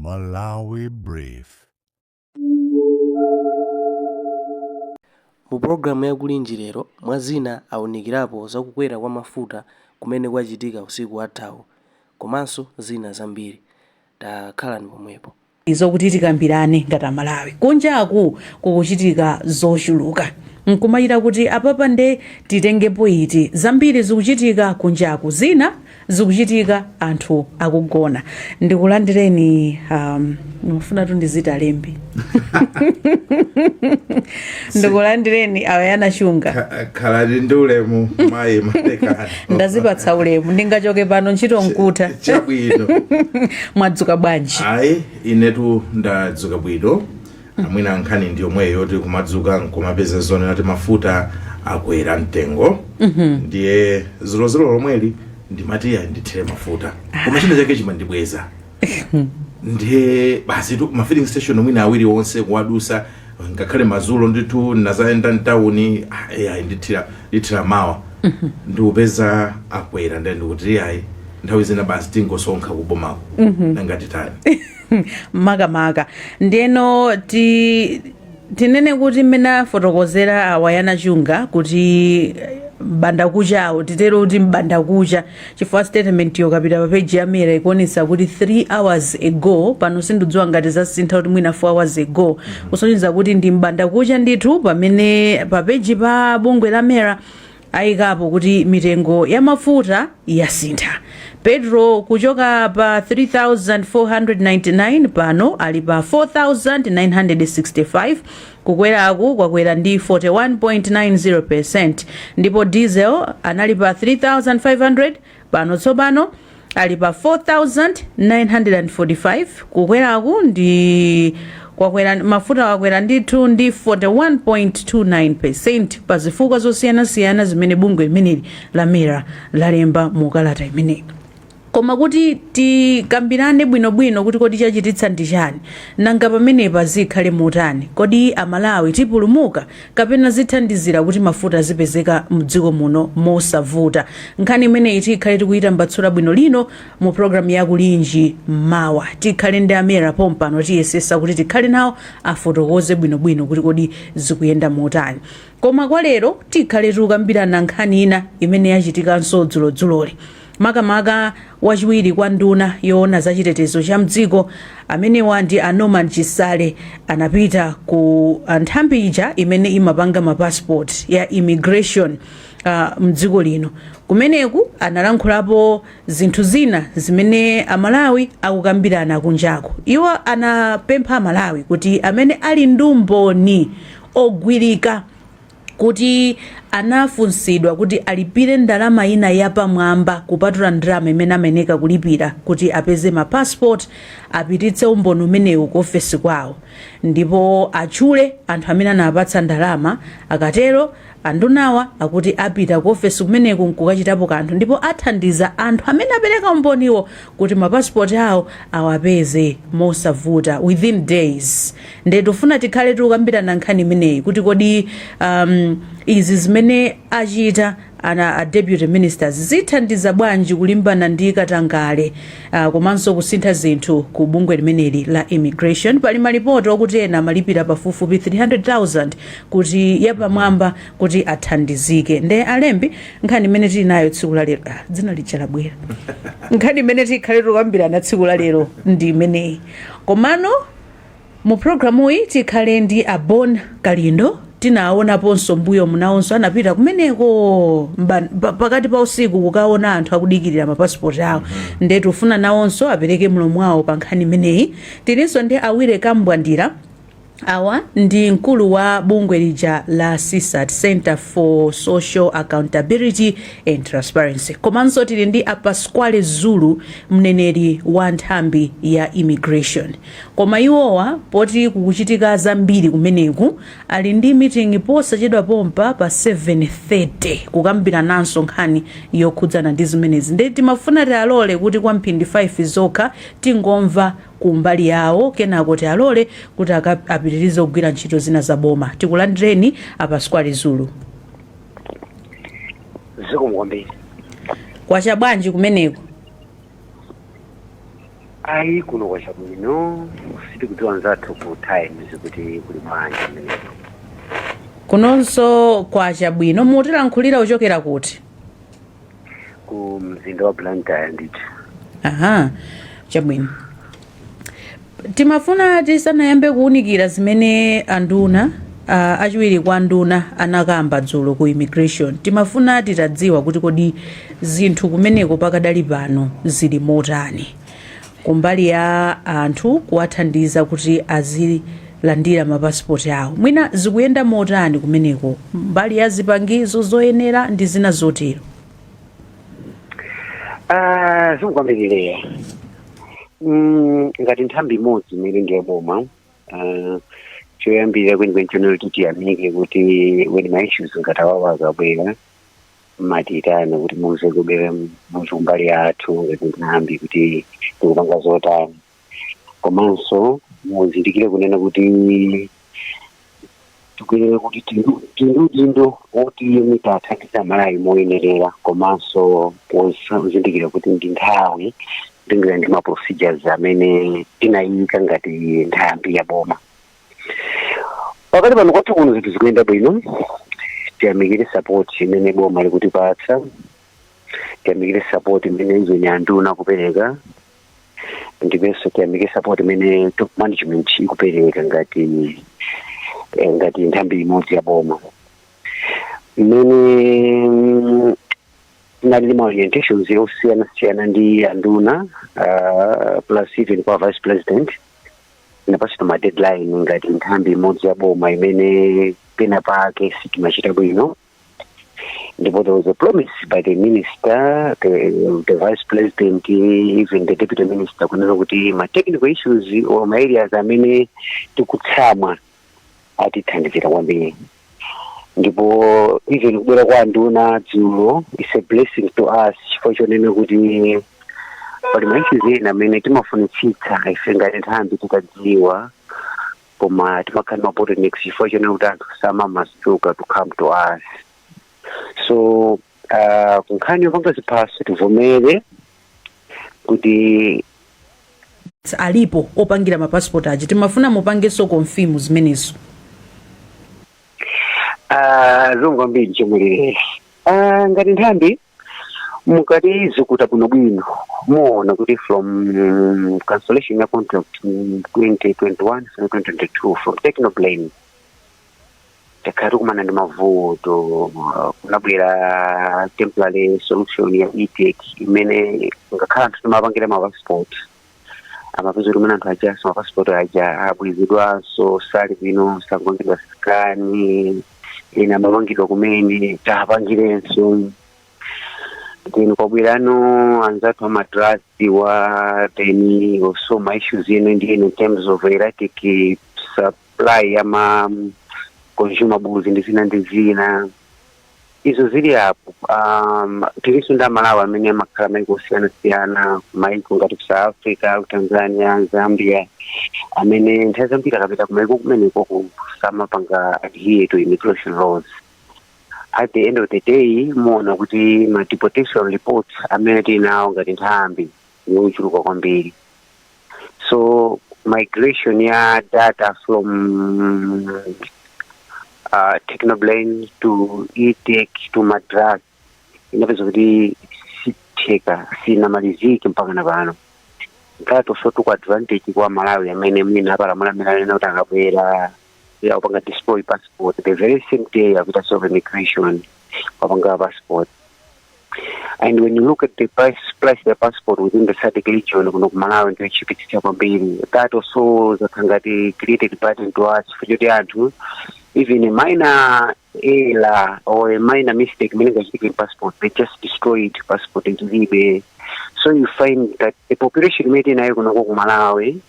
Malawi Brief. Mu pulogalamu ya Kulinji lero, mwa zina aunikirapo za kukwera kwa mafuta kumene kwachitika usiku wathawu komanso zina zambiri. Takhalani pomwepo. Zokuti tikambirane ngati Amalawi, kunjaku kukuchitika zochuluka, nkumachita kuti apapa nde titengepo iti? Zambiri zikuchitika kunjaku, zina zikuchitika anthu akugona. Ndikulandireni, ndimafuna tu ndiziti alembi. Ndikulandireni Awayana Chunga. Khalani ndi ulemu, mayi Malekano. Ndazipatsa ulemu, ndingachoke pano ntchito nkutha. Chabwino. Mwadzuka bwanji? Ayi, inetu ndadzuka bwino. Amwina nkhani ndi yomweyo yoti kumadzuka nkumapeza zonena kuti mafuta akwera mtengo. Ndiye zulozolo lomweli ndimati ayi, ndithire mafuta, koma china chake chimandibweza. Ndiye basi tu, ma filling station mwina awiri onse kuwadusa, ngakhale mazulo ndithu nazayenda mtawuni, ayi, ndithira mawa, ndikupeza akwera. Ndiye ndikuti ayi, nthawi zina basi tingosonkha kubomako, nanga titani? Makamaka ndiyeno tinene kuti mmene afotokozera Awayana Chunga kuti mbandakuchawo, titero kuti mbandakucha, chifukwa statement yokapita pa page ya MERA ikuonetsa kuti 3 hours ago. Pano sindidziwa ngati zasintha kuti mwina 4 hours ago, kusonyeza kuti ndi mbandakucha ndithu pamene pa page pa bungwe la MERA ayikapo kuti mitengo ya mafuta yasintha. Petrol kuchoka pa 3499 pano ali pa 4965. Kukweraku kwakwera ndi 41.90. Ndipo diesel anali pa 3500, pano tsopano ali pa 4945. Kukweraku ndi kwakwera, mafuta wakwera ndithu ndi 41.29 pa zifukwa zosiyanasiyana zimene bungwe limeneli la MERA lalemba mu kalata imeneyi. Koma kuti tikambirane bwinobwino kuti kodi chachititsa ndi chani, nanga pamenepa zikhale motani, kodi Amalawi tipulumuka kapena zithandizira kuti mafuta azipezeka mdziko muno mosavuta, nkhani imeneyi tikhale tikuyitambatsula bwino lino mu programu ya Kulinji mawa. Tikhale ndi a MERA pompano, tiyesesa kuti tikhale nawo afotokoze bwinobwino kuti kodi zikuyenda motani. Koma kwa lero tikhale tikukambirana nkhani ina imene yachitikanso dzulodzuloli. Makamaka wachiwiri kwa nduna yoona za chitetezo cha mdziko, amenewa ndi a Norman Chisale, anapita ku nthambi ija imene imapanga mapassport ya immigration mdziko lino. Kumeneku analankhulapo zinthu zina zimene Amalawi akukambirana kunjako. Iwo anapempha Amalawi kuti amene ali ndi umboni ogwirika kuti anafunsidwa kuti alipire ndalama ina yapamwamba kupatula ndalama imene amayeneka kulipira kuti apeze ma passport, apititse umboni umenewu ku ofesi kwawo ndipo atchule anthu amene anapatsa ndalama. Akatero, andunawa akuti apita ku ofesi kumeneku nkukachitapo kanthu ndipo athandiza anthu amene apereka umboniwo kuti mapasipoti awo awapeze mosavuta within days. Ndiye tifuna tikhale tikukambirana nkhani imeneyi kuti kodi izi zimene achita ana a deputy ministers zithandiza bwanji kulimbana ndi katangale komanso kusintha zinthu ku bungwe limeneli la immigration. Pali malipoti okuti ena amalipira pafupifupi 300,000 kuti yapamwamba kuti athandizike. Nde alembi, nkhani imene tili nayo tsiku la lero, dzina lija labwera, nkhani imene tikhale tikukambirana tsiku la lero ndi imeneyi. Komano mu programuyi tikhale ndi a Bon Kalindo. Tinaonaponso mbuyo munawonso anapita kumeneko pakati pa usiku kukaona anthu akudikirira mapasipoti awo. Nde tifuna nawonso apereke mlomo wawo pa nkhani imeneyi. Tilinso ndi Awire Kambwandira. Awa ndi mkulu wa bungwe lija la CSAT, Center for Social Accountability and Transparency. Komanso tili ndi a Pasquale Zulu, mneneri wa nthambi ya immigration. Koma iwowa, poti kukuchitika zambiri kumeneku, ali ndi meeting posachedwa pompa pa 7:30 kukambirananso nkhani yokhudzana ndi zimenezi. Ndiye timafuna tialole kuti kwa mphindi 5 zokha tingomva ku mbali yawo, kenako tialole kuti apitirize kugwira ntchito zina za boma. Tikulandireni, a Pasquale Zulu. Zikomo kwambiri. Kwacha bwanji kumeneko? Ayi, kuno kwacha bwino. Sitikudziwa nzathu ku Times kuti kuli bwanji kumeneko. Kunonso kwacha bwino. Mutilankhulira uchokera kuti? Ku mzinda wa Blantyre ndithu. Aha, chabwino. Timafuna tisanayambe kuwunikira zimene anduna, achiwiri kwa nduna anakamba dzulo ku immigration, timafuna titadziwa kuti kodi zinthu kumeneko pakadali pano zili motani kumbali ya anthu kuwathandiza kuti azilandira mapasipoti awo? Mwina zikuyenda motani kumeneko mbali ya zipangizo zoyenera ndi zina zotero? Ah, zikukwambirireya ngati nthambi imodzi imene ndi yaboma, choyambirira kwenikweni chonero titiyamike kuti when ma issues ngati awawa akabwera, matiyitana kuti muze kubera muzi kumbali yathu ngati nthambi kuti tikupanga zotani. Komanso muzindikire kunena kuti tikuyenera kuti tindi udindo woti tathandiza Malawi moyenerera, komanso pozindikira kuti ndi nthawi kutengera ndi ma procedures amene tinayika ngati nthambi ya boma. Pakati pano kwathu kuno zinthu zikuyenda bwino. Tiyamikire support imene boma likutipatsa, tiyamikire support imene even anduna kupereka, ndipenso tiyamikire support imene top management ikupereka ngati nthambi imodzi ya boma. Mmene tinali ndi ma orientations osiyanasiyana ndi anduna, plus even kwa vice president, inapatsidwa ma deadline ngati nthambi imodzi ya boma imene pena pake sitimachita bwino. Ndipo there was a promise by the minister, the vice president, even the deputy minister, kunena kuti ma technical issues or ma areas amene tikutsamwa atithandizira kwambiri. Ndipo even kubwera kwa anduna dzulo is a blessing to us, chifukwa chonena kuti pali ma issues ena amene timafunitsitsa ife ngati nthambi tikadziwa, koma timakhala ma bottlenecks chifukwa chonena kuti anthu samamasuka to come to us. So kunkhani yopanga ziphaso, tivomere kuti alipo opangira mapasipoti aja. Timafuna mupangenso confirm zimenezo. Zikomo kwambiri chomwererera. Ngati nthambi, mukati zikuta bwinobwino, muona kuti from cancellation ya contract 2021 2022 from Technoblane, takhala tikumana ndi mavuto. Kunabwera temporary solution ya Etech, imene ngakhala anthu timapangira mapassport, amapeza kuti mwina anthu ajaso mapassport aja abwezedwanso, sali bwino, sakupangidwa scan, ena amapangidwa kumene tapangirenso. Then kwabwerano anzathu aMadras wa, then also ma issues ene ndi ene in terms of erratic supply ya ma consumables ndi zina ndi zina. Izo zili apo. Tilinso ndi Amalawi amene amakhala maiko osiyanasiyana, maiko ngati ku South Africa, ku Tanzania, Zambia, amene nthawi zambiri akapita kumaiko kumeneko samapanga adhere to immigration laws. At the end of the day, muona kuti ma deportation reports amene tili nawo ngati nthambi yochuluka kwambiri. So migration ya data from Technoblane to Etech to Madras inapeza kuti sitheka, sinamalizike mpaka na pano. That also took advantage kwa Malawi amene mwina apalamula, amene anena kuti akabwera akupanga destroy passport, the very same day apita self immigration wapanga passport. And when you look at the price of the passport within the SADC region, kuno ku Malawi ndiyo chipitsitsa kwambiri. That also zakhala ngati created burden to us, chifukwa anthu, even a minor error or a minor mistake imene ingachitika in passport, they just destroy it, passport ilibe. So you find that the population imene tinayo kunoko ku Malawi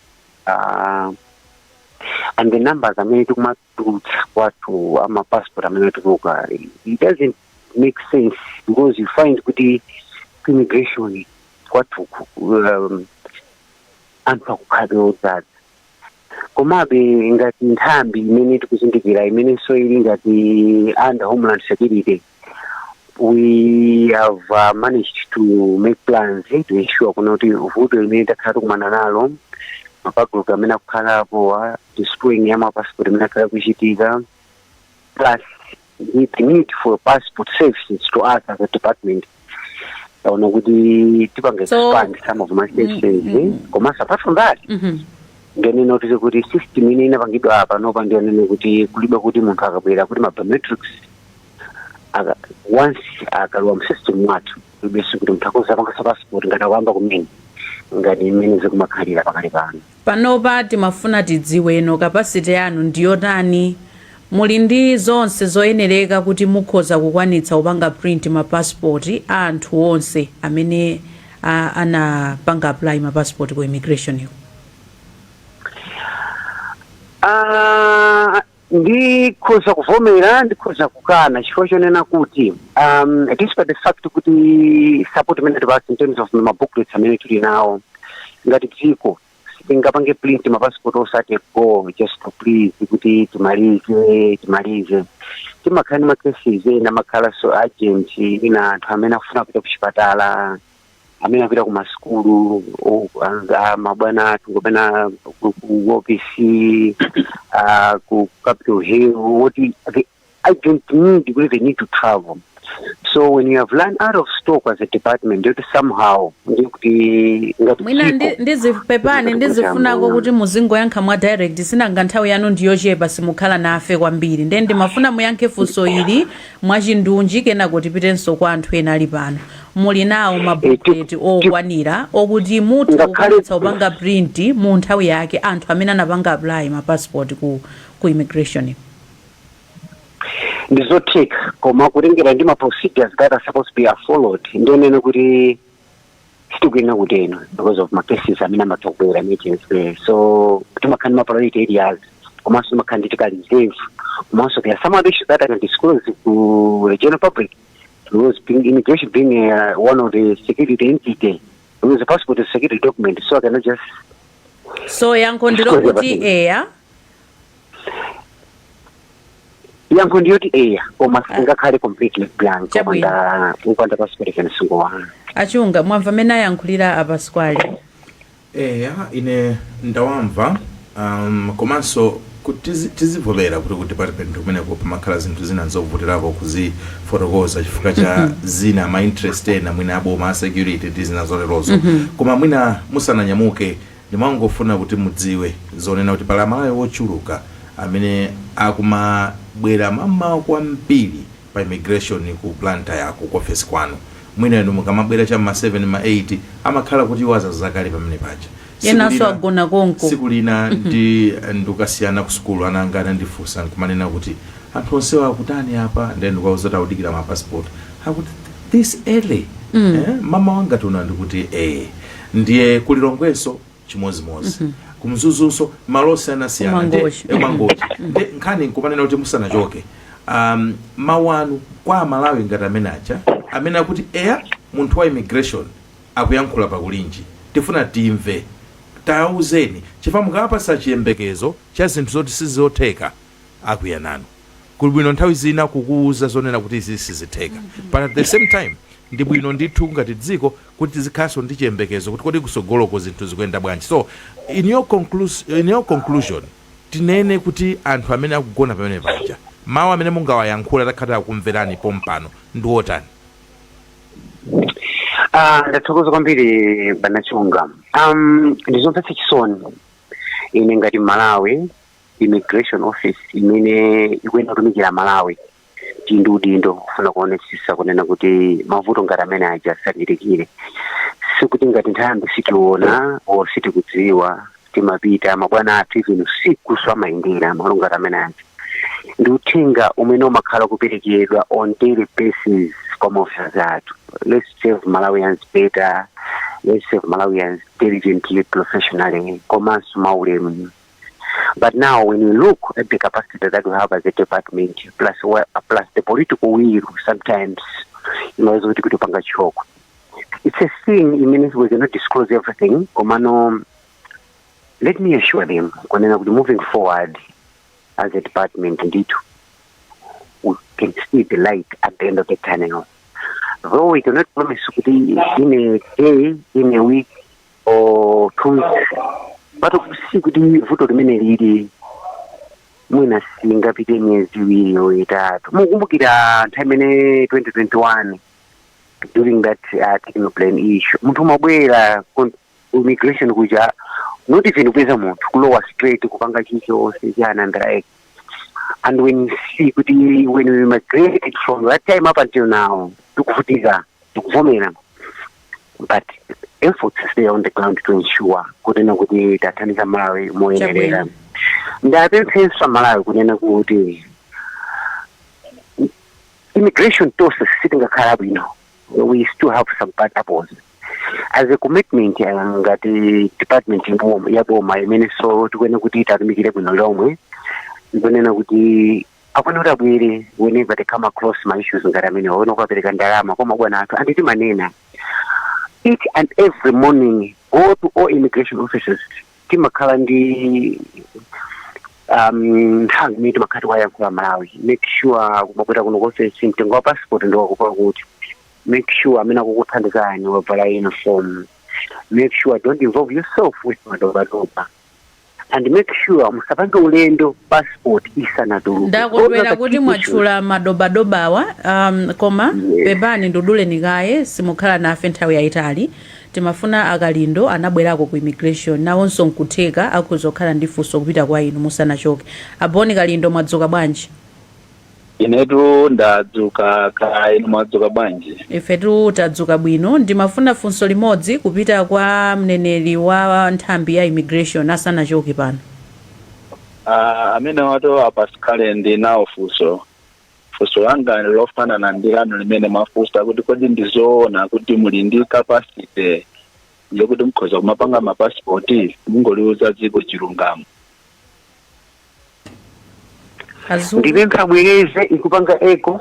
and the numbers amene tikumatulutsa kwathu ama passport amene atuluka, it doesn't make sense, because you find kuti ku immigration kwathu anthu akukhala odzaza. Komabe ngati nthambi imene tikuzindikira, imenenso ili ngati under Homeland Security, We have managed to make plans to ensure kuna kuti vuto limene takhala tikumana nalo, ma backlog amene akukhalapo, destroying ya mapassport imene akhala kuchitika, plus the need for passport services to us as a department, taona kuti tipange expand some of my services. Komanso apart from that, ngenena kuti system ine inapangidwa apa nopa, ndionene kuti kulibe kuti munthu akabwera kuti ma biometrics once akalowa mu system mwathu, kulibenso kuti munthu akoza apangasa passport ngati akuyamba kumene, ngati imene zikumakhalira pakali pano. Panopa timafuna tidziweno, capacity yanu ndiyotani? Muli ndi zonse zoyenereka kuti mukhoza kukwanitsa kupanga print mapassport a anthu onse amene anapanga apply mapassport ku immigration iko? Ah, ndikhoza kuvomera, ndikhoza kukana, chifukwa chonena kuti despite the fact kuti support imene tipasa in terms of ma booklets amene tili nawo, ngati dziko sitingapange print mapassport osati go just to please kuti timalize timalize. Timakhala ndi ma cases ena amakhala so urgent, ina anthu amene akufuna kupita kuchipatala, amene apita ku masukulu, mabwana athu kapena ku ofisi, ku Capitol Hill, woti the urgent need kuti they need to travel. So when you have run out of stock as a department, ndiyoti somehow ndikuti ngati Mwina dziko ndizipepani, ndizifunako kuti muzingoyankha mwa direct, sinanga nthawi yanu ndiyochepa, simukhala nafe kwambiri. Ndiye ndimafuna muyankhe funso ili mwachindunji, kenako tipitenso kwa anthu ena ali pano. Muli nawo mabooklet okwanira okuti mutha kukwanitsa kupanga print mu nthawi yake anthu amene anapanga apply mapassport ku immigration? Ndizotheka, koma kutengera ndi ma procedures that are supposed to be followed, ndionene kuti sitikuyenera kuteno because of ma cases amene amatha kubwera emergency. So timakhala ndi ma priority areas, komanso timakhala ndi tika reserve, komanso there are some other issues that I can disclose to the general public, because being immigration being one of the security entity, because the passport is a security document, so I cannot just So yankho ndilokuti eya? Yankho ndiyoti eya, koma singakhale completely blank Chabwino. Upanda passport even single one. Achunga, mwamva amene ayankhulira a Pasquale? Eya, ine ndawamva, komanso kuti tizivomera kuti ku department kumeneko pamakhala zinthu zina zovutirapo kuzifotokoza chifukwa cha zina, ma interest ena mwina aboma, a security ndi zina zoterozo. Koma mwina musananyamuke, ndimangofuna kuti mudziwe zonena kuti pali Amalawi ochuluka amene akumabwera mamawa kwambiri pa immigration ku Blantyre yako ku office kwanu. Mwina inu mukamabwera cha ma 7, ma 8, amakhala kuti iwo azazakale pamene paja. Tsiku Yenanso lina agona konko. Tsiku lina ndi ndikasiyana ku sukulu, ana anga anandifunsa nkumanena kuti, "Anthu onsewa akutani apa?" Then ndikawauza kuti akudikira ma passport. Akuti, "This early?" Eh, mama wanga tuna. Ndikuti eh. Ndiye kulilongwenso chimozimozi, kumzuzunso, malo osiyanasiyana. Kumangochi. Kumangochi. Ndi nkhani nkumanena kuti musanachoke, mawu anu kwa Amalawi ngati amene aja amene akuti, "Eya, munthu wa immigration akuyankhula pakulinji, tifuna timve," tauzeni, chifukwa mukapasa chiyembekezo cha zinthu zoti sizotheka, akwiya nanu. Kuli bwino nthawi zina kukuuza zonena kuti izi sizitheka, but at the same time ndi bwino ndithu ngati dziko kuti tizikhalanso ndi chiyembekezo kuti kodi kusogoloko zinthu zikuyenda bwanji. So in your conclusion, tinene kuti anthu amene akugona pamene paja, mawu amene mungawayankhula takhala akumverani pompano ndi otani? Ah, ndathokoza kwambiri, bwana Chunga. Ndizomvetsa chisoni ine ngati Malawi, immigration office imene ikuyenda kutumikira Malawi, tili ndi udindo kufuna kuonetsetsa kunena kuti mavuto ngati amene aja asachitikire. Sikuti ngati nthambi sitiona or sitikudziwa. Timapita, mabwana athu even usiku so amayendera malo ngati amene aja. Ndi uthenga umene umakhala kuperekedwa on daily basis kwa maofficers athu: let's serve Malawians better, let's serve Malawians diligently, professionally, komanso maulemu. But now when you look at the capacity that we have as a department plus the political will, sometimes imaweza kuti kutipanga choko. It's a thing imene we cannot disclose everything, komano let me assure them kunena kuti moving forward as a department ndithu we can see the light at the end of the tunnel. Though we cannot promise kuti in a day, in a week or 2 weeks, but si kuti vuto limene lili mwina singapite miyezi 2 or 3. Mukumbukira nthawi imene 2021, during that Techno Brain issue, munthu umabwera ku immigration kuja, not even kupeza munthu, kulowa straight, kupanga chilichonse chana and like. And when you see kuti when we migrated from that time up until now, tikuvutika, tikuvomera, but efforts stay on the ground to ensure kunena kuti tathandiza Malawi moyenerera. Ndapemphenso Malawi kunena kuti immigration tonse sitingakhala bwino, we still have some bad apples. As a commitment, ngati department ya boma imene so tikuena kuti tatumikire bwino lomwe, ndikunena kuti akone kuti abwere whenever they come across ma issues ngati amene waona kuwapereka ndalama koma bwana athu anditi manena each and every morning, go to all immigration officers, timakhala ndi nthawi imene timakhala tikuwayankhula Malawi: make sure kumabwera kuno ku office, mtengo wa passport ndi wakupa kuti make sure amene akukuthandizani wavala uniform, make sure don't involve yourself with madobadoba, and make sure musapange ulendo passport isanatuluke. Ndakondwera kuti mwatchula madobadobawa, koma pepani nduduleni kaye, simukhala nafe nthawi yayitali. Timafuna akalindo anabwerako ku immigration, nawonso nkutheka akhoza kukhala ndi funso kupita kwa inu musanachoke. Aboni Kalindo, mwadzuka bwanji? Inetu ndadzuka, kaya inu mwadzuka bwanji? Ifetu tadzuka bwino. Ndimafuna funso limodzi kupita kwa mneneri wa nthambi ya immigration asanachoke pano. Amene wato aPascale, ndi nawo funso. Funso langa lofanana ndi lanu limene mwafunsa kuti kodi ndizoona kuti muli ndi capacity yokuti mukhoza kumapanga mapasipoti? Mungoliuza dziko chilungamo. Azulu. Ndipempha bwereze, ikupanga echo.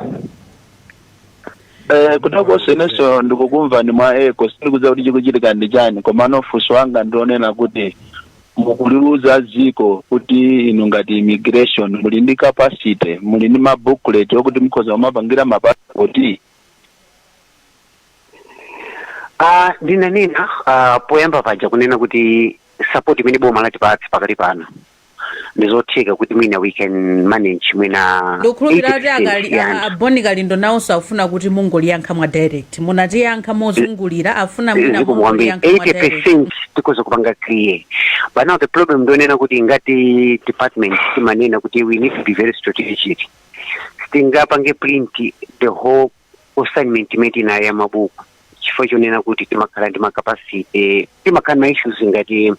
Kutakonso inenso ndikukumva ndi mwa echo, sindikudziwa kuti chikuchitika ndi chani. Komano funso langa ndionena kuti mukuliuza dziko kuti inu ngati immigration muli ndi capacity, muli ndi ma booklet okuti mukhoza kumapangira mapasipoti? Ndinanena poyamba paja kunena kuti support imene boma latipatsa pakati pano, ndizotheka kuti mwina we can manage mwina Ndikukhulupirira kuti 80% ya anthu. Aboni Kalindo nawonso akufuna kuti mungoliyankha mwa direct. Munatiyankha mozungulira, afuna mwina Zikomo kwambiri. mungoliyankha mwa direct. 80% tikhoza kupanga clear, but now the problem ndionena kuti ngati department timanena kuti we need to be very strategic. Sitingapange print the whole assignment imene tinayo ya mabuku, chifukwa chonena kuti timakhala ndi ma capacity, timakhala ndi ma issues ngati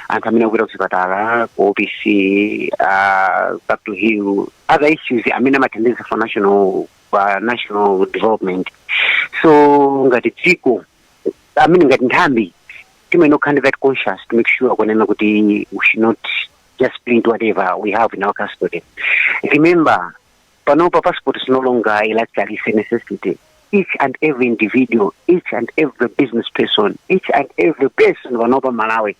anthu amene akupita kuchipatala, ku OPC, Capitol Hill, other issues amene amathandiza for national development. So ngati dziko, I mean, ngati nthambi, timayenera kukhala ndi that conscious to make sure kunena kuti we should not just print whatever we have in our custody. Remember, panopa passport is no longer a luxury, it's a necessity. Each and every individual, each and every business person, each and every person panopa Malawi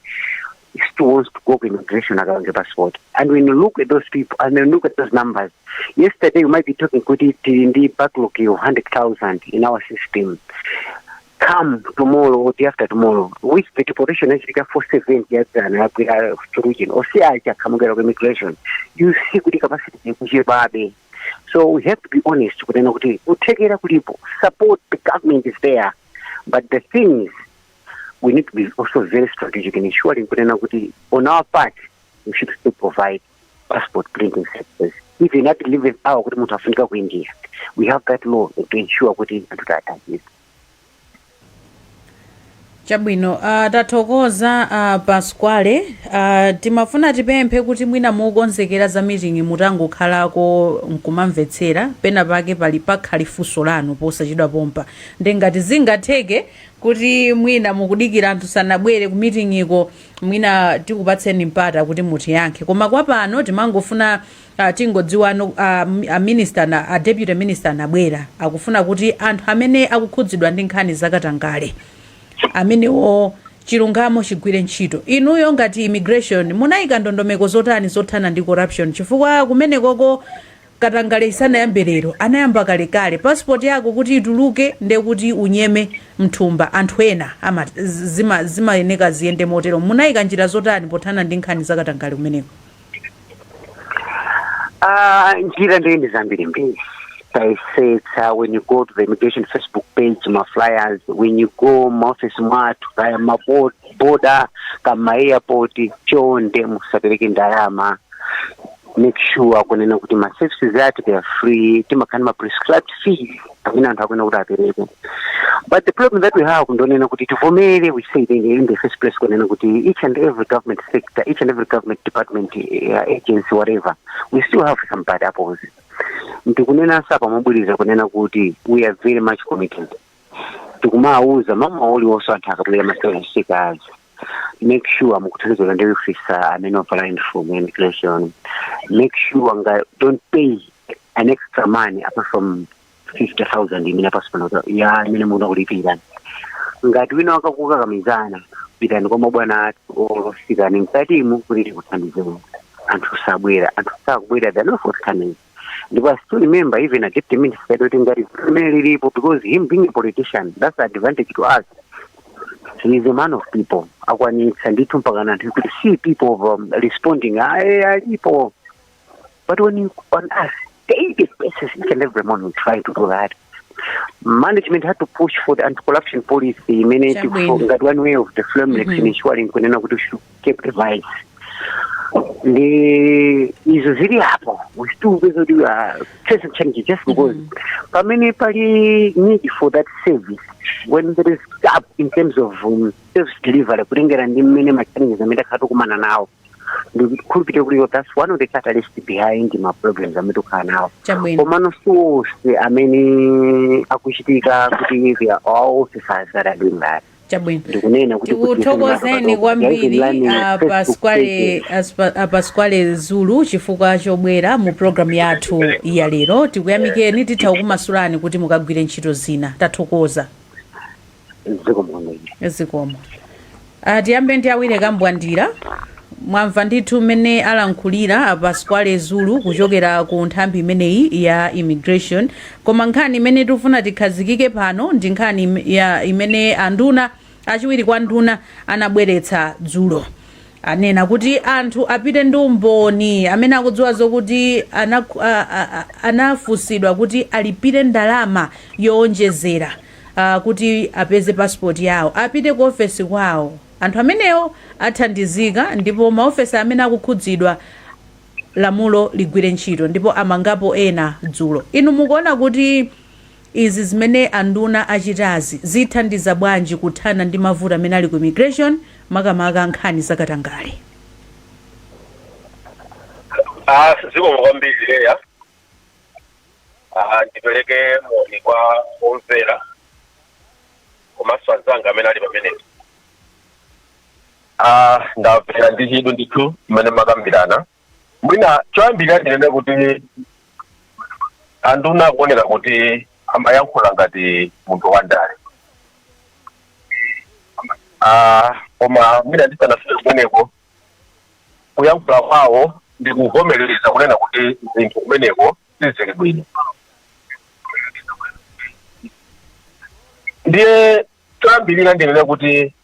still wants to go to immigration akapange passport. And when you look at those people and then look at those numbers, yesterday you might be talking kuti tili ndi backlog of 100,000 in our system. Come tomorrow or the after tomorrow, with the deportation yachitika 470 yadzana yabwera solution ose aja akhamukira ku immigration, you see kuti capacity ikuchepabe. So we have to be honest kunena kuti kuthekera kulipo, support the government is there, but the thing is we need to be also very strategic in ensuring kunena kuti on our part we should still provide passport printing services even at 11 hour kuti munthu afunika ku India. We have that law to ensure kuti anthu tathandiza. Chabwino, tathokoza Pasquale. Timafuna tipemphe kuti mwina mukonzekera za meeting mutangokhalako nkumamvetsera pena pake, pali pakhali funso lanu posachedwa pompa. Ndi ngati zingatheke kuti mwina mukudikira anthu sanabwere ku meeting iko, mwina tikupatseni mpata kuti mutiyankhe. Koma kwa pano timangofuna tingodziwano a minister na a deputy minister anabwera, akufuna kuti anthu amene akukhudzidwa ndi nkhani zakatangale amenewo chilungamo chigwire ntchito. Inuyo ngati immigration munayika ndondomeko zotani zothana ndi corruption? Chifukwa kumenekoko Katangale isanayambe lero, anayamba kalekale. Passport yako kuti ituluke, ndiye kuti unyeme mthumba anthu ena ama zimayeneka ziyende motero. Munayika njira zotani pothana ndi nkhani za katangale kumeneko? Ah, njira ndiye ndi zambirimbiri. Tayesetsa. When you go to the immigration Facebook page, ma flyers, when you go maofisi mwathu, kaya maboda, kama airport, chonde musapereke ndalama. Make sure kunena kuti ma services athu, they are free. Timakhala ma prescribed fees amene anthu akuena kuti apereke. But the problem that we have, ndonena kuti tivomere, we say in the first place kunena kuti each and every government sector, each and every government department, agency, whatever, we still have some bad apples. Ndikunena sapa mobwiriza kunena kuti we are very much committed. Tikumawuza mama uliwonso anthu akabwera, ma seekers, make sure mukuthandizira ndi officer amene wavala uniform ya immigration. Make sure nga don't pay an extra money apart from 50,000 imene passport ya imene mukuda kulipira. Ngati wina wakakukakamizana, pitani kwa mabwana athu olosikani mkatimu kuti tikuthandizeni. Anthu sabwera, anthu sakubwera, they're not forthcoming. Ndipo I still remember even a deputy minister kuti ngati limene lilipo, because him being a politician, that's the advantage to us. He is a man of people. Akwanitsa ndithu mpaka anthu you could see people responding, aye, alipo. But when you on us daily basis, each and every morning, trying to do that, management had to push for the anti-corruption policy imene Chabwino. Ngati one way of the framework ensuring kunena kuti we should keep the vice. Ndi izo zili apo, we still kupeza kuti we are facing challenges just because pamene pali need for that service, when there is gap in terms of service delivery, kutengera ndi mmene ma challenges amene takhala tikumana nawo, ndikukhulupirira kuti that's one of the catalyst behind ma problems amene tikukhala nawo. Komano siwonse amene akuchitika kuti we are all officers that are doing that. Ndikunena kuti Tikuthokozeni kwambiri a Pasquale Zulu chifukwa chobwera mu programu yathu ya lero. Tikuyamikeni, titha kukumasulani kuti mukagwire ntchito zina. Tathokoza. Zikomo. Zikomo. Tiyambe ndi awire Kambwandira. Mwamva ndithu mmene alankhulira a Pasquale Zulu kuchokera ku nthambi imeneyi ya immigration, koma nkhani imene tikufuna tikhazikike pano ndi nkhani ya imene anduna, achiwiri kwa nduna, anabweretsa dzulo. Anena kuti anthu apite ndi umboni amene akudziwa zokuti anafunsidwa kuti alipire ndalama yowonjezera kuti apeze passport yawo, apite ku ofesi kwawo. Anthu amenewo athandizika, ndipo maofesi amene akukhudzidwa, lamulo ligwire ntchito, ndipo amangapo ena dzulo. Inu mukuona kuti izi zimene anduna achitazi zithandiza bwanji kuthana ndi mavuto amene ali ku immigration, makamaka nkhani zakatangale? Ah, zikomo kwambiri, Leya. Ah, ndipereke moni kwa omvera komanso anzanga amene ali pamenepo. Ah, ndamvera ndi chidwi ndithu mmene makambirana. Mwina choyambirira ndinene kuti anduna akuoneka kuti amayankhula ngati munthu wandale. Ah, koma mwina ndisanafike kumeneko, kuyankhula kwawo ndi kuvomereza kunena kuti zinthu kumeneko sizili bwino. Ndiye choyambirira ndinene kuti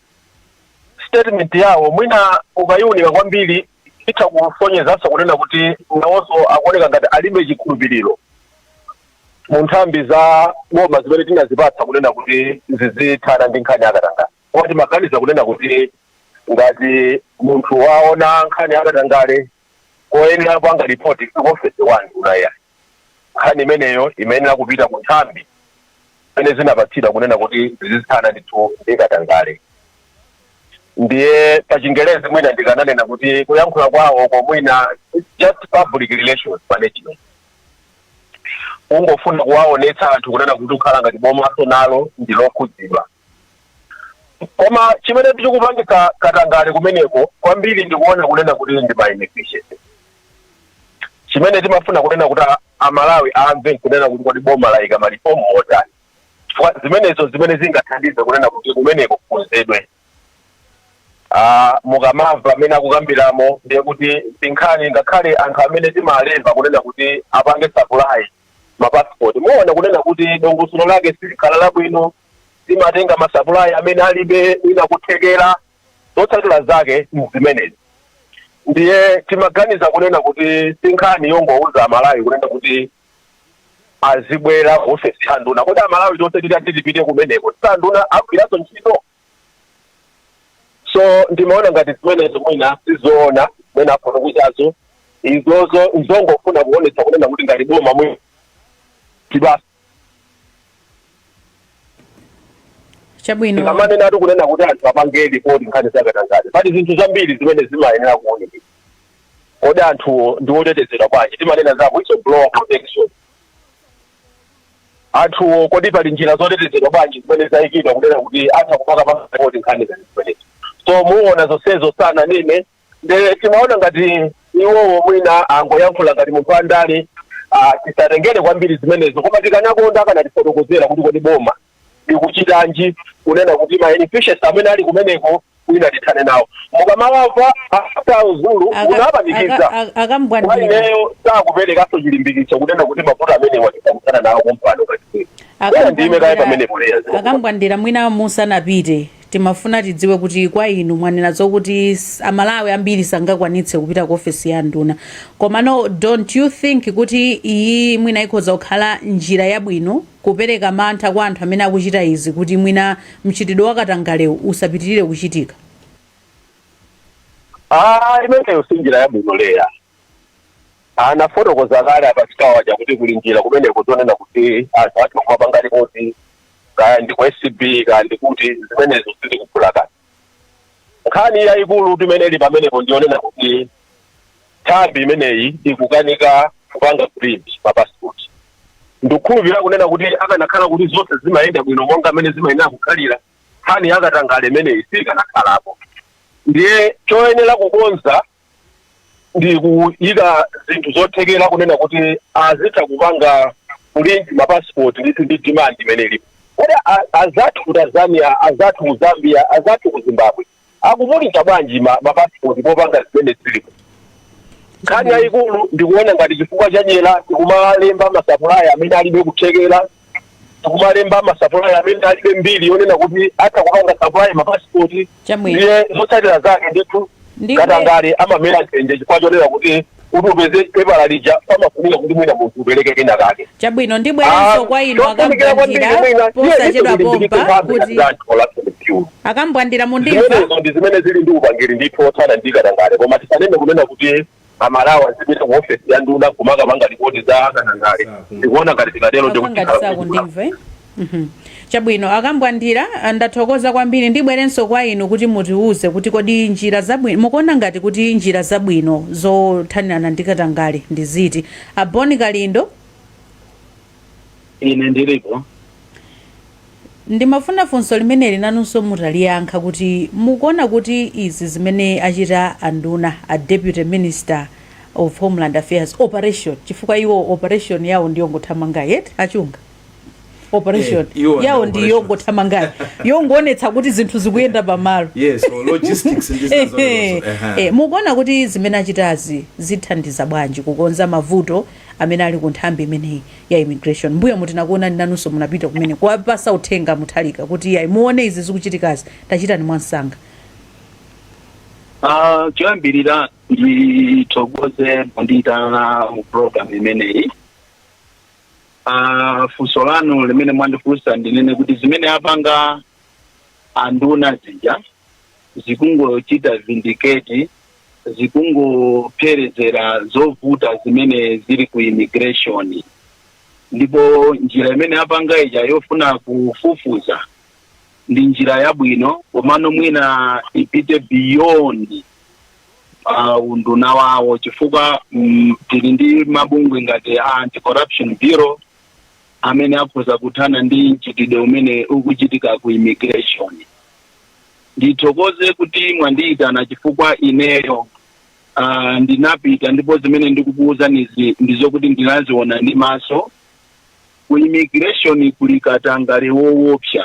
statement yawo mwina ukayiunika kwambiri itha kusonyezanso kunena kuti nawonso akuoneka ngati alibe chikhulupiriro mu nthambi za boma zimene tinazipatsa kunena kuti zizithana ndi nkhani yakatangale. Koma timaganiza kunena kuti ngati munthu waona nkhani yakatangale, koyenera kupanga ripoti ku ofesi wa nduna yayi. Nkhani imeneyo imayenera kupita ku nthambi zimene zinapatsidwa kunena kuti zizithana ndithu ndi katangale. Ndiye pa Chingerezi mwina ndikananena kuti kuyankhula kwawo komwina it's just public relations management, kungofuna kuwaonetsa anthu kunena kuti kukhala ngati bomaso nalo ndi lokhudzidwa. Koma chimene chikupangitsa katangale kumeneko kwambiri, ndikuona kunena kuti ndi ma inefficiency. Chimene timafuna kunena kuti Amalawi amve kunena kuti kodi boma layika ma reform motani, chifukwa zimenezo zimene zingathandize kunena kuti kumeneko kukonzedwe. Mukamamva amene akukambiramo, ndiye kuti nkhani, ngakhale anthu amene timalemba kunena kuti apange supply mapasipoti, muona kunena kuti dongosolo lake silikhala labwino. Timatenga ma supplier amene alibe mwina kuthekera. Zotsatira zake zimenezi. Ndiye timaganiza kunena kuti si nkhani yongouza Amalawi kunena kuti azibwera ku ofesi ya nduna. Kodi Amalawi tonse titati tipite kumeneko, anduna agwiranso ntchito? So ndimaona ngati zimenezo mwina sizoona. Mwina afotokozazo izozo nzongofuna kuonetsa kunena kuti ngati boma mwi tibasa. Chabwino. Tikamanena kunena kuti anthu apange ripoti nkhani zakatangale, pali zinthu zambiri zimene zimayenera kuonekera. Kodi anthuwo ndi otetezedwa bwanji? Timanena za whistleblower protection. Anthuwo, kodi pali njira zotetezedwa bwanji zimene zayikidwa kunena kuti atha kupanga ripoti nkhani ngati zimenezo? So muona zonsezo sananene. Nde timaona ngati iwowo mwina angoyankhula ngati munthu andale. Tisatengere kwambiri zimenezo, koma tikanakonda akanatifotokozera kuti kodi boma likuchitanji kunena kuti ma inefficiency amene ali kumeneko mwina tithane nawo. Mukamawamva after Zulu unapanikiza kwa Akambwandira. ineyo sakuperekanso chilimbikitso kunena kuti mavuto amenewa tisakusana nawo kompano kachikulu. Mwina ndiyime kaye pamenepo, Leya. Akambwandira, mwina musanapite, timafuna tidziwe kuti kwa inu, mwanena zokuti Amalawi ambiri sangakwanitse kupita ku ofesi ya nduna, komano don't you think kuti iyi mwina ikhoza kukhala njira yabwino kupereka mantha kwa anthu amene akuchita izi, kuti mwina mchitidwe wakatangalewu usapitirire kuchitika? Ah, imeneyo si njira yabwino, Leya. Anafotokoza kale apasikawaja kuti kuli njira kumeneko zonena kuti anthu atha kumapanga ripoti, kaya ndi ku ACB, kaya ndi kuti. Zimenezo sizikuphula kanthu. Nkhani yayikulu timene ili pamenepo ndionena kuti nthambi imeneyi ikukanika kupanga print mapasipoti. Ndikukhulupirira kunena kuti akanakhala kuti zonse zimayenda bwino monga mmene zimayenera kukhalira, nkhani yakatangale imeneyi sikanakhalapo. Ndiye choyenera kukonza ndi kuyika zinthu zothekera kunena kuti azitha kupanga print mapasipoti ndithu ndi demand imene ilipo. Kodi azathu ku Tanzania, azathu ku Zambia, azathu ku Zimbabwe akupulinta bwanji mapasipoti popanga zimene zilipo? Nkhani yayikulu ndikuona ngati chifukwa chadyera tikumalemba ma supplier amene alibe kuthekera, tikumalemba ma supplier amene alibe mbiri yonena kuti atha kupanga supply mapasipoti. Chabwino. Ndiye zotsatira zake ndithu katangale amamera nthenje, chifukwa chonena kuti kuti upeze pepala lija pamafunika kuti mwina munthu upereke kena kake. Chabwino, ndibwerenso kwa inu Chofunikira kwambiri Akambwandira mwina posachedwa pompa kuti kuti Akambwandira, mundimva? Zimenezo ndi zimene zili ndi upangiri ndithu othana ndi katangale, koma tisanene kunena kuti Amalawi azipita ku ofesi ya nduna kumakapanga ripoti za katangale. Ndikuona ngati tikatero ndikuti Ngati sakundimva, eh? Chabwino, Akambwandira, ndathokoza kwambiri. Ndibwerenso kwa inu kuti mutiuze kuti kodi njira zabwino, mukuona ngati kuti njira zabwino zothanirana ndi katangale ndi ziti? Aboni Kalindo. Ine ndilipo. Ndimafuna funso limeneli nanunso mutaliyankha, kuti mukuona kuti izi zimene achita anduna, a Deputy Minister of Homeland Affairs, operation, chifukwa iwo operation yawo ndiyongothamanga yet achunga operation Iwo yawo ndi ndi operation. yongothamangayi, yongoonetsa kuti zinthu zikuyenda pamalo. Yes, so logistics ndi zina zoterozo. Eha. Mukuona kuti zimene achitazi zithandiza bwanji kukonza mavuto amene ali ku nthambi imeneyi ya immigration? Mbuyo mutinakuonani nanunso munapita kumene kuwapasa uthenga Mutharika kuti yayi, muone izi zikuchitikazi, tachitani mwansanga. Choyambirira ndithokoze pondiyitana mu program imeneyi. Funso lanu limene mwandifunsa, ndinene kuti zimene apanga anduna zija zikungochita vindicate, zikungopherezera zovuta zimene zili ku immigration. Ndipo njira imene apanga ija yofuna kufufuza ndi njira yabwino, komano mwina ipite beyond unduna wawo, chifukwa tili ndi mabungwe ngati a Anti-Corruption Bureau amene akhoza kuthana ndi mchitidwe umene ukuchitika ku immigration. Ndithokoze kuti mwandiyitana, chifukwa ineyo ndinapita, ndipo zimene ndikukuwuzanizi ndizokuti ndinaziona ndi maso. Ku immigration kuli katangale woopsa.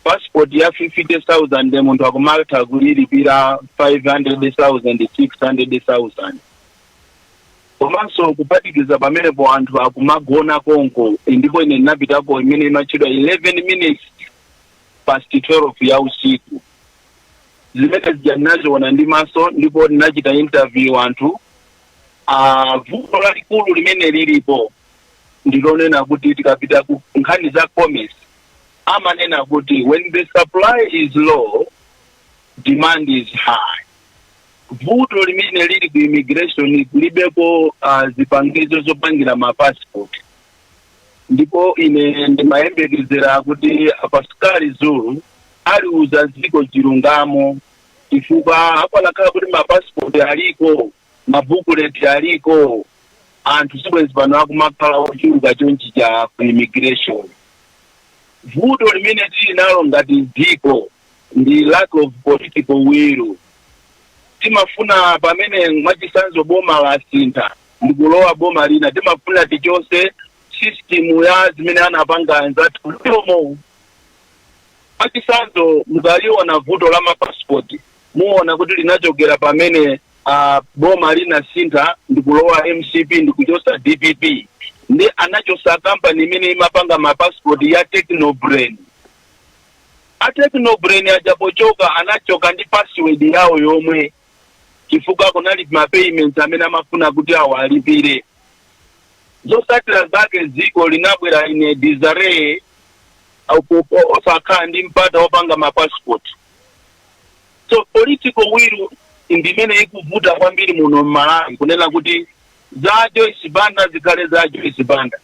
Passport ya 50,000 munthu akumatha kulilipira 500,000, 600,000. Komanso kuphatikiza pamenepo, anthu akumagona konko. Ndipo ine ndinapitako imene imatchedwa 11 minutes past 12 ya usiku. Zimene zija ndinaziona ndi maso ndipo ndinachita interview anthu. Vuto lalikulu limene lilipo ndilonena kuti tikapita ku nkhani za commerce, amanena kuti when the supply is low, demand is high. Vuto limene lili ku immigration, kulibeko zipangizo zopangira ma passport. Ndipo ine ndimayembekezera kuti Pascal Zulu aliuza dziko chilungamo, chifukwa akanakhala kuti ma passport aliko, ma booklet aliko, anthu sibwenzi pano akumakhala ochuluka chonchi cha ku immigration. Vuto limene tili nalo ngati dziko ndi lack of political will. Timafuna pamene mwachitsanzo boma lasintha ndikulowa boma lina, timafuna tichose system ya zimene anapanga anzathu liomo. Mwachitsanzo, mukaliona vuto la mapasipoti, muona kuti linachokera pamene boma linasintha ndikulowa MCP ndikuchosa DPP, ndi anachosa kampani imene imapanga mapasipoti ya Technobrain. A Technobrain ajapochoka, anachoka ndi password yawo yomwe, chifukwa kunali ma payments amene amafuna kuti awo alipire. Zotsatira zake, dziko linabwera in disarray, osakhala ndi mpata wopanga ma passport. So political will ndimene ikuvuta kwambiri muno mMalawi, kunena kuti za Joyce Banda zikhale za Joyce Banda,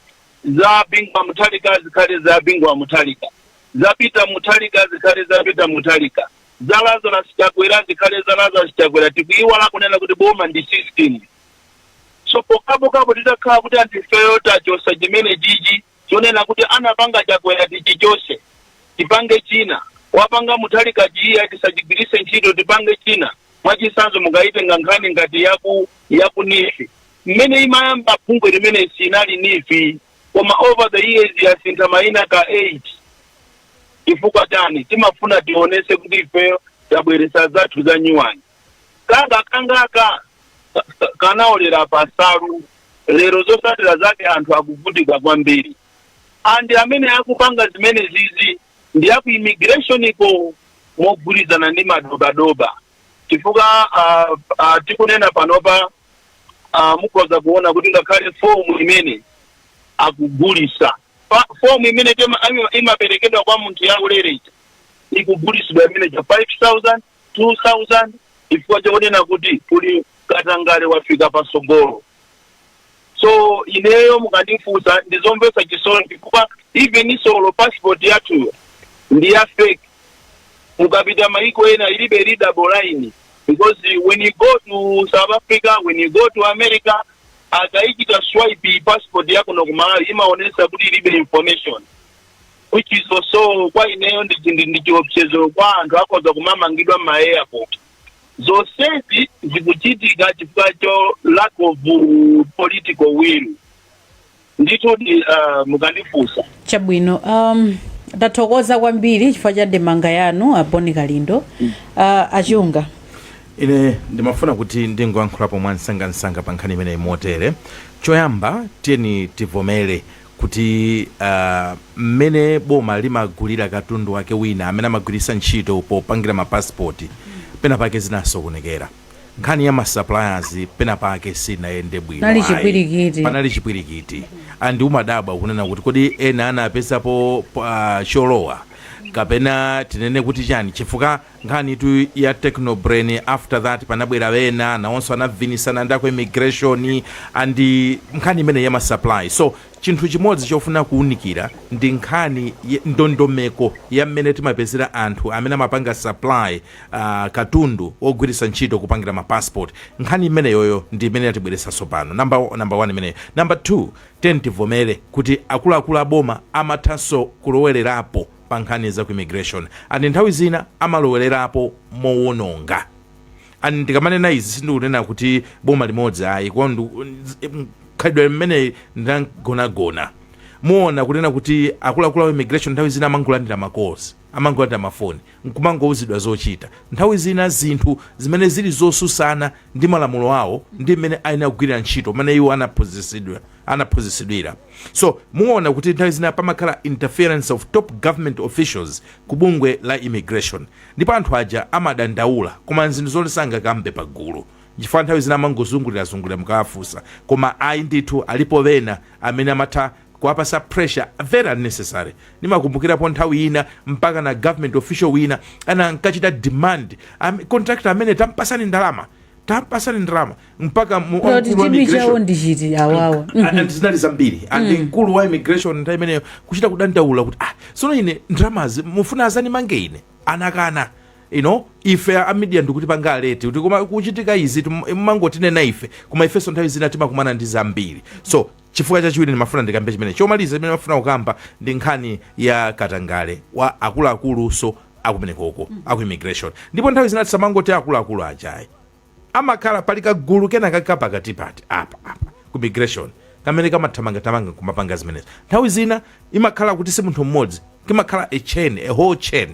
za Bingu wa Mutharika zikhale za Bingu wa Mutharika, za Peter Mutharika zikhale za Peter Mutharika, za Lazarus Chakwera zikhale za Lazarus Chakwera. Tikuiwala kunena kuti boma ndi system. So pokapokapo titakhala kuti anthu ifeyo tachosa chimene chichi chonena kuti anapanga Chakwera tichichose, tipange china, wapanga Mutharika chiya tisachigwirise ntchito, tipange china. Mwachitsanzo, mukaitenga nkhani ngati yaku NEEF, mmene imayamba bungwe limene sinali NEEF, koma over the years yasintha mayina ka 8. Chifukwa chani? Timafuna tionese kuti ifeyo tabweresa zathu za nyuwani. Kanga kangaka kanaolera pasalu. Lero zotsatira zake anthu akuvutika kwambiri, and amene akupanga zimene zizi ndi aku immigration iko mogwirizana ndi madobadoba, chifukwa tikunena panopa, mukhoza kuona kuti ngakhale fomu imene akugulisa, fomu imene imaperekedwa kwa munthu ya ulere ikugulisidwa imene cha 5000, 2000, chifukwa chokunena kuti kuli katangale wafika pasogolo. So ineyo mukandifunsa, ndizomvetsa chisoni, chifukwa even solo passport yathuyo ndi ya fake. Mukapita maiko ena ilibe readable line, because when you go to South Africa, when you go to America, akaichita swipe passport yako no kumalawi, imaonesa kuti ilibe information, which is also kwa ineyo ndi chiopsezo kwa anthu, akhoza kumamangidwa m'ma airport. Zonsezi zikuchitika chifukwa cho lack of political will ndithu. Mukandifunsa. Chabwino, tathokoza kwambiri chifukwa cha ndemanga yanu, a Bon Kalindo. Achunga. Ine ndimafuna kuti ndingoyankhulapo mwansangansanga pa nkhani imeneyi motere. Choyamba, tiyeni tivomere kuti mmene boma limagulira katundu wake wina amene amagwiritsa ntchito popangira mapasipoti, pena pake zinasokonekera. Nkhani ya ma suppliers pena pake sinayende bwino. Panali Ayi. chipwirikiti. Panali chipwirikiti, and umadabwa kunena kuti kodi ena anapezapo cholowa kapena tinene kuti chani? Chifukwa nkhani tu ya Technobrain, after that panabwera ena nawonso anavinisana ndako immigration and nkhani imene ya ma supply. So chinthu chimodzi chofuna kuwunikira ndi nkhani ndondomeko ya mmene timapezera anthu amene amapanga supply katundu wogwiritsa ntchito kupangira ma passport. Nkhani imeneyoyo ndi imene yatibweretsanso pano, number one imeneyo. Number two, tiyeni tivomere kuti akuluakulu aboma amathanso kulowererapo pa nkhani za ku immigration, and nthawi zina amalowererapo mowononga. And ndikamanena izi, sindikunena kuti boma limodzi ayi, kwa khalidwe mmene ndagonagona. Muona kunena kuti akuluakulu a immigration nthawi zina amangolandira ma calls, amangolandira mafoni nkumangouzidwa zochita. Nthawi zina zinthu zimene zili zosusana ndi malamulo awo ndi mmene ayenera kugwirira ntchito, mmene iwo anaphunzitsidwira. So muona kuti nthawi zina pamakhala interference of top government officials ku bungwe la immigration, ndipo anthu aja amadandaula, koma zinthu zoti sangakambe pagulu chifukwa nthawi zina amangozungulirazungulira mukawafunsa. Koma ayi ndithu, alipo ena amene amatha kuwapasa pressure very unnecessary. Nimakumbukirapo nthawi ina mpaka na government official wina ana ankachita demand contractor amene tampasani ndalama, tampasani ndalama, mpaka Kuti mkulu wa chidwi chawo immigration ndi chiti awawa? And zinali zambiri, and mkulu wa immigration nthawi imeneyo kuchita kudandaula kuti, "Ah, sono ine ndalamazi mufuna azanimange ine?" Anakana. Ife a media ndikuti pangaleti kuti koma kuchitika izi mumangotinena ife, koma ifenso nthawi zina timakumana ndi zambiri. So chifukwa chachiwiri ndimafuna ndikambe chimene. Chomaliza chimene ndimafuna kukamba ndi nkhani ya katangale wa akuluakulu so akumenekoko aku immigration. Ndipo nthawi zina tisamangoti akuluakulu ajayi amakhala pali kagulu kena kaka pakatipati apa apa ku immigration kamene kamathamangathamanga kumapanga zimenezo. Nthawi zina imakhala kuti si munthu mmodzi, kimakhala a chain, a whole chain.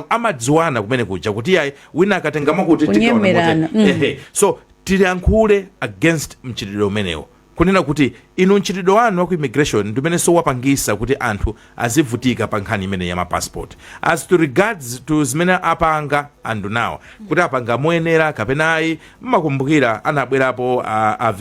Amadziwana kumene kuja kuti yayi, wina akatengamo kuti tigawana. Kunyemerana. Motere. Ehe, so tiyankhule against mchitidwe umenewo, kunena kuti inu mchitidwe wanu wa ku immigration ndi umene wapangisa kuti anthu azivutika pa nkhani imene ya mapassport. As to regards to zimene apanga anthu nawo, kuti apanga moyenera kapena ayi, mmakumbukira anabwerapo a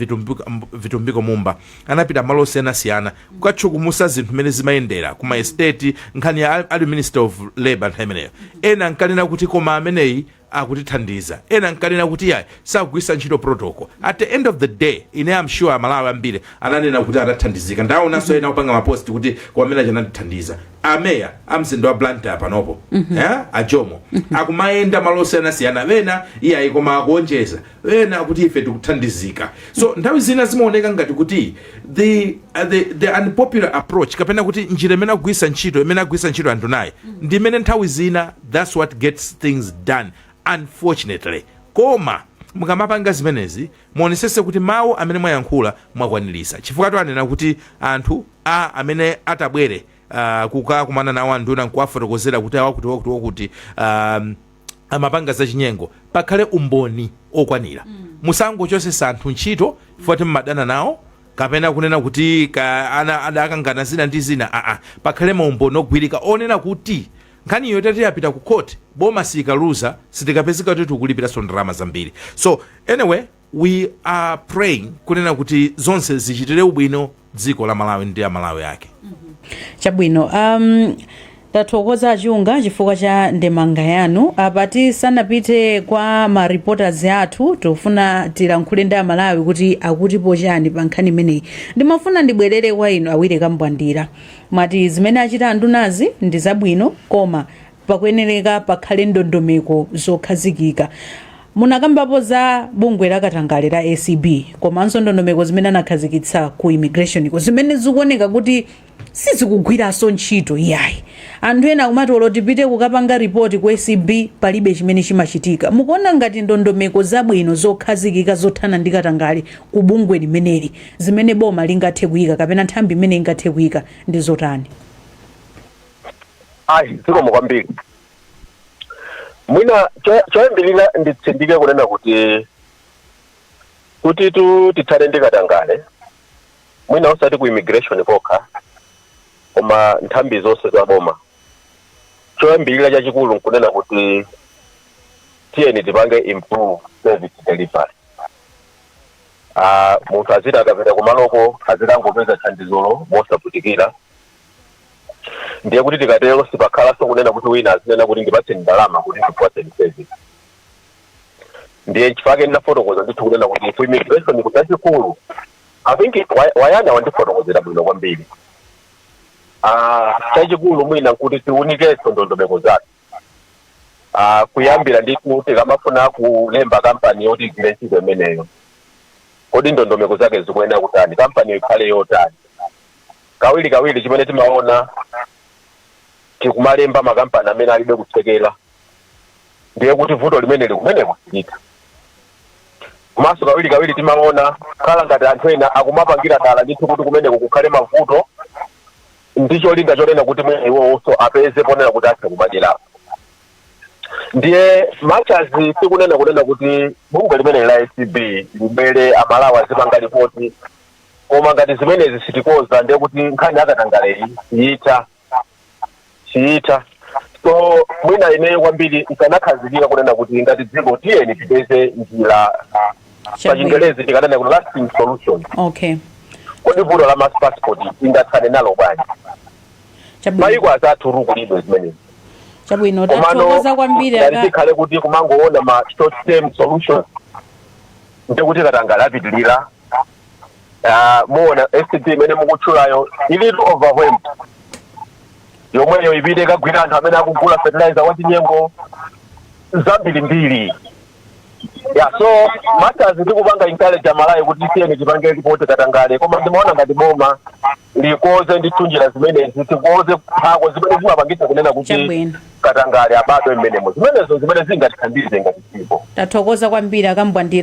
Vitumbiko Mumba, anapita malo osiyanasiyana kukatchukumusa zinthu mmene zimayendera kuma estate, nkhani ya ali Minister of Labor nthawi imeneyo. Ena nkanena kuti koma ameneyi akutithandiza, ena nkanena kuti yayi, sakugwiritsa ntchito protocol. At the end of the day, ine am sure Amalawi ambiri ananena kuti adathandizika. Ndaonanso ena kupanga maposti kuti kwamene achanatithandiza ameya amzinda wa Blantyre panopo, eh, ajomo akumayenda malo osiyanasiyana, ena iyayi koma akuonjeza, ena akuti ife tikuthandizika. So nthawi zina zimaoneka ngati kuti the unpopular approach, kapena kuti njira imene akugwiritsa ntchito, imene akugwiritsa ntchito anthu naye, ndi imene nthawi zina that's what gets things done, unfortunately. Koma mukamapanga zimenezi, muonesese kuti mawu amene mwayankhula mwakwanirisa, chifukwa anena kuti anthu a amene atabwere kukakumana nawo anduna nkuwafotokozera kuti awakuti wakuti wakuti amapanga zachinyengo, pakhale umboni okwanira. Musangochosesa anthu ntchito chifukwa timmadana nawo, kapena kunena kuti ka ana adakangana zina ndi zina. Aa, pakhale maumboni ogwirika onena kuti nkhaniyo itati yapita ku court, boma sikaluza, sitikapezeka kuti tikulipiranso ndalama zambiri. So anyway, we are praying kunena kuti zonse zichitire ubwino dziko la Malawi ndi Amalawi ake. Chabwino, tathokoza Achunga chifukwa cha ndemanga yanu. Apa tisanapite kwa ma reporters athu, tikufuna tilankhule ndi Amalawi kuti akutipo chani pa nkhani imeneyi. Ndimafuna ndibwerere kwa inu awiri. Kambwandira, mwati zimene achita andunazi ndi zabwino, koma pakuyenereka pakhale ndondomeko zokhazikika. Munakambapo za bungwe la katangale la ACB, komanso ndondomeko zimene anakhazikitsa ku immigration ko, zimene zikuoneka kuti sizikugwiranso ntchito iyayi. Anthu ena akumati olo tipite kukapanga ripoti ku ACB, palibe chimene chimachitika. Mukuona ngati ndondomeko zabwino zokhazikika zothana ndi katangale ku bungwe limeneli, zimene boma lingathe kuyika kapena nthambi imene ingathe kuyika, ndi zotani? Ayi, zikomo kwambiri. Mwina choyambirira nditsindike kunena kuti tithane ndi katangale, mwina osati ku immigration kokha koma nthambi zonse za boma, choyambirira chachikulu nkunena kuti tiyeni tipange improve service delivery. Munthu aziti akapita kumaloko azikangopeza thandizolo mosavutikira. Ndiye kuti tikatero sipakhalanso kunena kuti wina azinena kuti ndipatseni ndalama kuti ndikupatseni service. Ndiye chifukwa ndinafotokoza ndithu kunena kuti ku immigration kuchachikulu, I think Wayana wandifotokozera bwino kwambiri. Chachikulu mwina nkuti tiunikenso ndondomeko zathu, kuyambira ndithu tikamafuna kulemba kampani yoti igwire ntchito imeneyo, kodi ndondomeko zake zikuyenera kutani, kampani ikhale yotani? Kawiri kawiri chimene timaona, tikumalemba makampani amene alibe kuthekera, ndiye kuti vuto limene likumeneko silitha. Komanso kawiri kawiri timaona khala ngati anthu ena akumapangira dala ndithu kuti kumeneko kukhale mavuto. Ndi cholinga chonena kuti mwina iwowonso apeze ponena kuti athe kumadyerapo. Ndiye much as tikunena kunena kuti bungwe limene la ACB libwere, Amalawi azipanga ripoti, koma ngati zimenezi sitikoza, ndiye kuti nkhani yakatangaleyi siyitha, siyitha. So mwina ineyo kwambiri ikanakhazikika kunena kuti ngati dziko tiyeni tipeze njira, pachingelezi tikanena kuti lasting solution. Kodi vuto la ma passport ingathane nalo bwanji? Mayiko azathu kulibe zimenezi. Chabwino. Komano Tathokoza kwambiri. Ngati tikhale kuti kumangoona ma short term solution, ndikuti katangale apitilira. Muona ACB imene mukutchulayo ilitu overwhelmed, yomweyo ipite kagwira anthu amene akugula fertilizer wachinyengo, zambirimbiri. Ya, so much as tikupanga encourage Amalawi kuti tiyeni tipange ripoti katangale, koma ndimaona ngati boma likoze ndithu njira zimenezi, tikoze phako zimene zimapangitsa kunena kuti katangale abadwe mmenemo, zimenezo zimene zingatithandize ngati dziko. Tathokoza kwambiri, akambwandira.